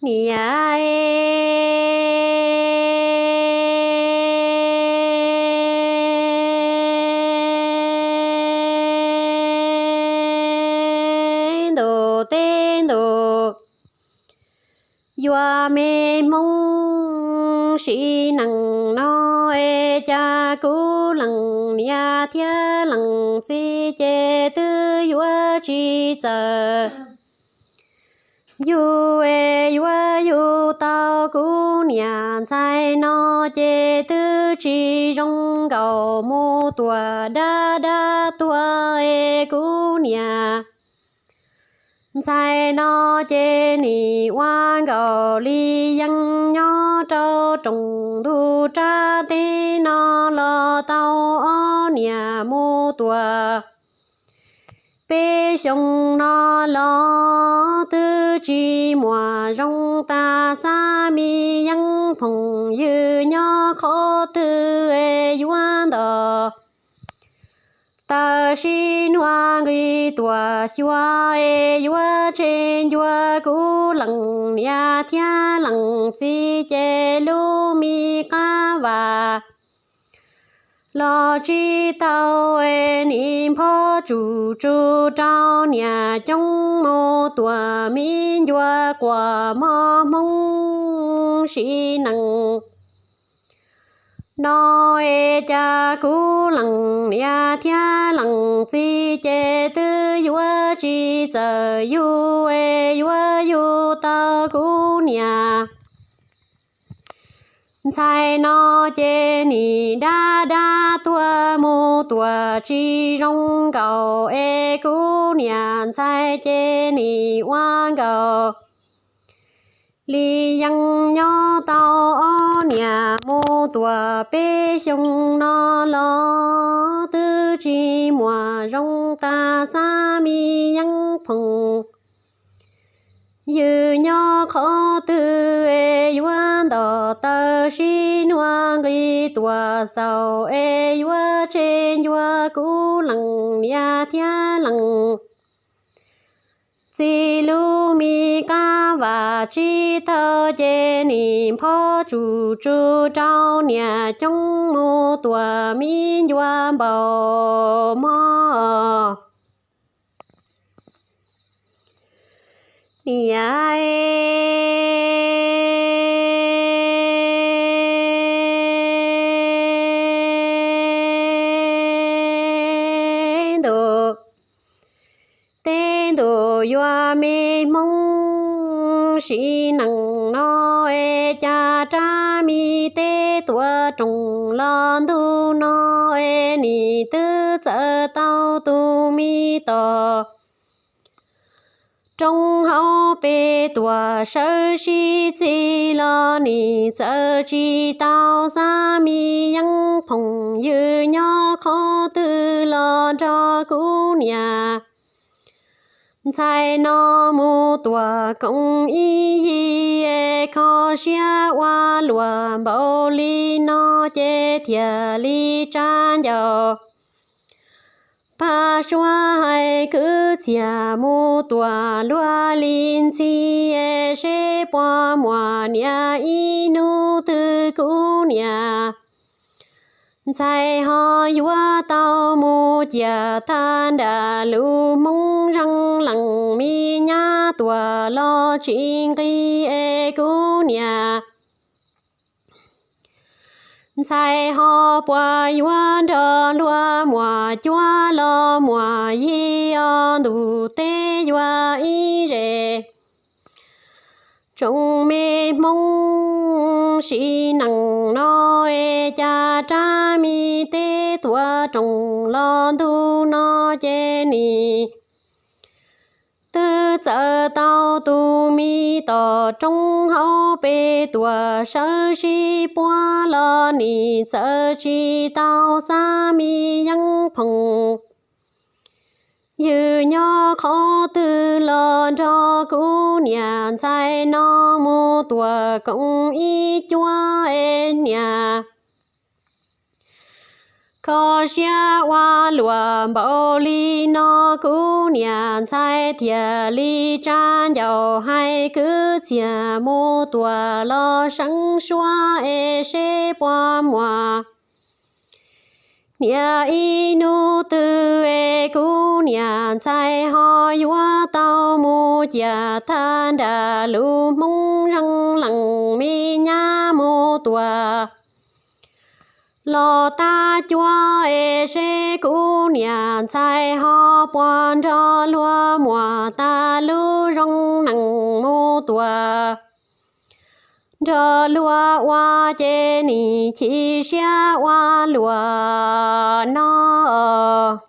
Niam ntuj teb ntuj, yuav me hmoob sim neej no es cas kuv leej niam thiab leej txiv ces twb yuav tsis txawj yug es yuav yug tau kuv niam ntxhais no ces twb tsis zoo nkaus mus tuam dab dab tuag es kuv niam ntxhais no ces nim ua nkaus li yeeb nyob rau rooj ntug rab teb no los tau ob niam mus tuam peb xyoo no los twb tsis muaj zoo tag xav me yeeb phooj ywg nyob qhov twg es yuav nto taw sib hnub nqis tuam xyuas es yuav tseg ncua kuv leej niam thiab leej txiv ces lub me qab vam los tsis tau es nim nphob tsuj tsuj rau niam coob mus tuam me ncua quas mos hmoob sim neej no es cas kuv leej niam thiab leej txiv ces twb yuav tsis txawj yug es yuav yug tau kuv niam ntxhais no ces nim dab dab tuag mus tuam tsis zoo nkaus es kuv niam ntxhais ces nim ua nkaus li yeeb nyob tau ob niam mus tuam peb xyoo no los twb tsis muaj zoo tag xav me yeeb phooj ywg nyob qhov twg es yuav nto taw sib hnub nqis tuam xaus es yuav tseg ncua kuv leej niam thiab leej txiv lub me qab vam tsis tau ces nim nphob tsuj tsuj rau niam coob mus tuam me ncua npaum mos niam ntuj teb ntuj yuav me hmoob sim neej no es cas rab me teb tuam rooj los ntug no es nim twb txawm tau tus me tos roob hauv peb tuam sawv sib txig los nim txawm tsis tau xav me yeeb phooj ywg nyob qhov twg los nrog kuv niam ntxhais no mus tuam koom ib yig es kho siab ua luam npaum li no ces thiaj li tsa ncauj pab suab hais kwv txhiaj mus tuam luag li ntxhi es seb puas muaj niam ib hnub twg kuv niam ntxhais ho yuav tau mus ciam tag nram lub hmoob zeej leej me nyab tuam los tsis nqis es kuv niam ntxhais ho puas yuav nrog luag muaj cuab los muaj yig os ntuj teb yuav ib zes tsoom me hmoob sim neej no es cas rab me teb tuam rooj los ntug no ces nim twb txawm tau tus me tos roob hauv peb tuam sawv sib puag los nim txawm tsis tau xav me yeeb phooj ywg nyob qhov twg los nrog kuv niam ntxhais no mus tuam koom ib cuab es niam Koj siab ua luam npaum li no, kuv niam ntxhais thiaj li tsa ncauj hais kwv txiag mus tuam los seev suab es seb puas muaj niam ib hnub twg es kuv niam ntxhais ho yuav tau mus ciam tag nram lub hmoov zeej lees me nyab mus tuam los tag cuab es seb kuv niam ntxhais ho puas nrog luag muaj tag lub zoo neej mus tuam nrog luag ua ces nim chim siab ua luam no.